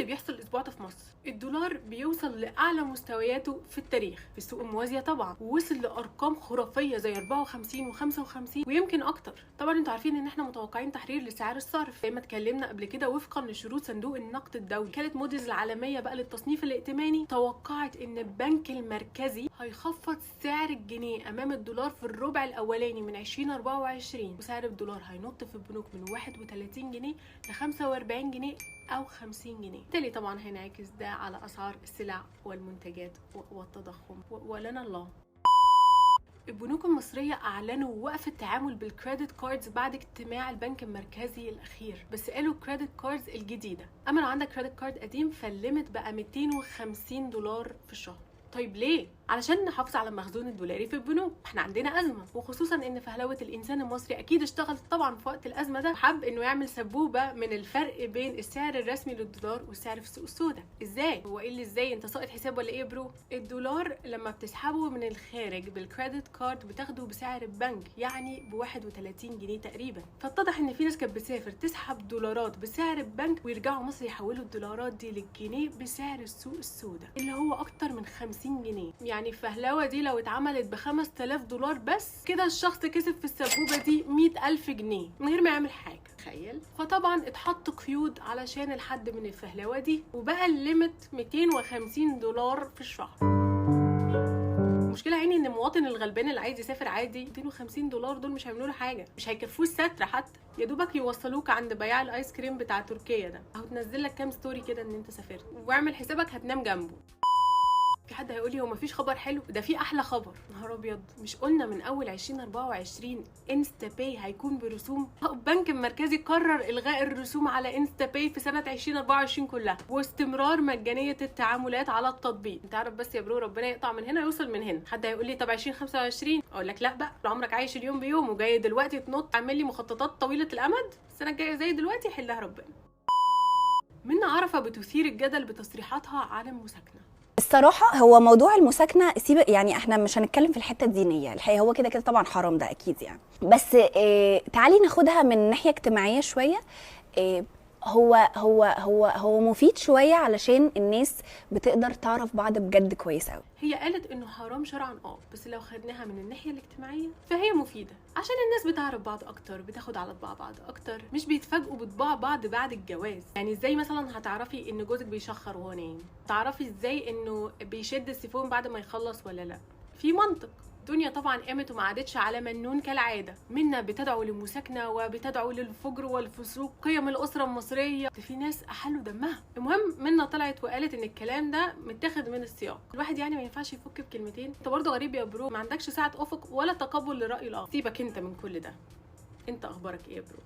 اللي بيحصل الاسبوع ده في مصر؟ الدولار بيوصل لاعلى مستوياته في التاريخ في السوق الموازيه طبعا، ووصل لارقام خرافية زي 54 و55 ويمكن اكتر. طبعا انتوا عارفين ان احنا متوقعين تحرير لسعر الصرف زي ما اتكلمنا قبل كده وفقا لشروط صندوق النقد الدولي. وكالة موديز العالمية بقى للتصنيف الائتماني توقعت ان البنك المركزي هيخفض سعر الجنيه امام الدولار في الربع الاولاني من 2024، وسعر الدولار هينط في البنوك من 31 جنيه ل 45 جنيه او 50 جنيه. بالتالي طبعا هينعكس ده على اسعار السلع والمنتجات والتضخم، ولنا الله. البنوك المصرية أعلنوا وقف التعامل بال credit cards بعد اجتماع البنك المركزي الأخير، بس قالوا credit cards الجديدة. أما لو عندك credit card قديم فال limit بقى 250 دولار في الشهر. طيب ليه؟ علشان نحافظ على المخزون الدولاري في البنوك، احنا عندنا ازمه، وخصوصا ان فهلوه الانسان المصري اكيد اشتغل طبعا في وقت الازمة ده، حب انه يعمل سبوبه من الفرق بين السعر الرسمي للدولار والسعر في السوق السوداء. ازاي؟ هو ايه اللي ازاي؟ انت ساقط حساب ولا ايه يا bro؟ الدولار لما بتسحبه من الخارج بال credit card بتاخده بسعر البنك، يعني ب 31 جنيه تقريبا. فاتضح ان في ناس كانت بتسافر تسحب دولارات بسعر البنك ويرجعوا مصر يحولوا الدولارات دي للجنيه بسعر السوق السوداء اللي هو اكتر من 50 جنيه. يعني الفهلوة دي لو اتعملت ب 5000 دولار بس كده، الشخص كسب في السبوبه دي 100000 جنيه من غير ما يعمل حاجه، تخيل. فطبعا اتحط قيود علشان الحد من الفهلوة دي، وبقى ال limit 250 دولار في الشهر. المشكلة عيني ان المواطن الغلبان اللي عايز يسافر عادي، 250 دولار دول مش هيعملوا له حاجه، مش هيكفوه الستر حتى، يا دوبك يوصلوك عند بياع الايس كريم بتاع تركيا ده، او تنزل لك كام story كده ان انت سافرت، واعمل حسابك هتنام جنبه. في حد هيقول لي هو مفيش خبر حلو؟ ده في احلى خبر. نهار ابيض، مش قلنا من اول 2024 InstaPay هيكون برسوم؟ البنك المركزي قرر الغاء الرسوم على InstaPay في سنة 2024 كلها، واستمرار مجانية التعاملات على التطبيق. انت عارف بس يا bro، ربنا يقطع من هنا يوصل من هنا. حد هيقول لي طب 2025؟ اقول لك لا بقى، عمرك عايش اليوم بيوم، وجاي دلوقتي تنط تعمل لي مخططات طويلة الامد؟ السنة الجاية زي دلوقتي يحلها ربنا. منى عرفه بتثير الجدل بتصريحاتها عن المساكنه. الصراحة هو موضوع المساكنه سيب، يعني احنا مش هنتكلم في الحتة الدينيه، الحقيقة هو كده كده طبعا حرام، ده اكيد يعني، بس تعالي ناخدها من ناحية اجتماعية شويه. هو مفيد شوية علشان الناس بتقدر تعرف بعض بجد كويس قوي. هي قالت انه حرام شرعا اه، بس لو خدناها من الناحية الاجتماعية فهي مفيدة عشان الناس بتعرف بعض اكتر، بتاخد على طباع بعض اكتر، مش بيتفاجئوا بطباع بعض بعد الجواز. يعني ازاي مثلا هتعرفي ان جوزك بيشخر وهو نايم؟ تعرفي ازاي انه بيشد السيفون بعد ما يخلص ولا لا؟ في منطق. الدنيا طبعا قامت وما عادتش على منون كالعاده، منا بتدعو للمساكنه وبتدعو للفجر والفسوق، قيم الاسرة المصريه، ده في ناس احلوا دمها. المهم منا طلعت وقالت ان الكلام ده متاخد من السياق. الواحد يعني ما ينفعش يفك بكلمتين؟ انت برضه غريب يا bro، ما عندكش سعة افق ولا تقبل للراي الاخر. سيبك انت من كل ده، انت اخبارك ايه يا bro؟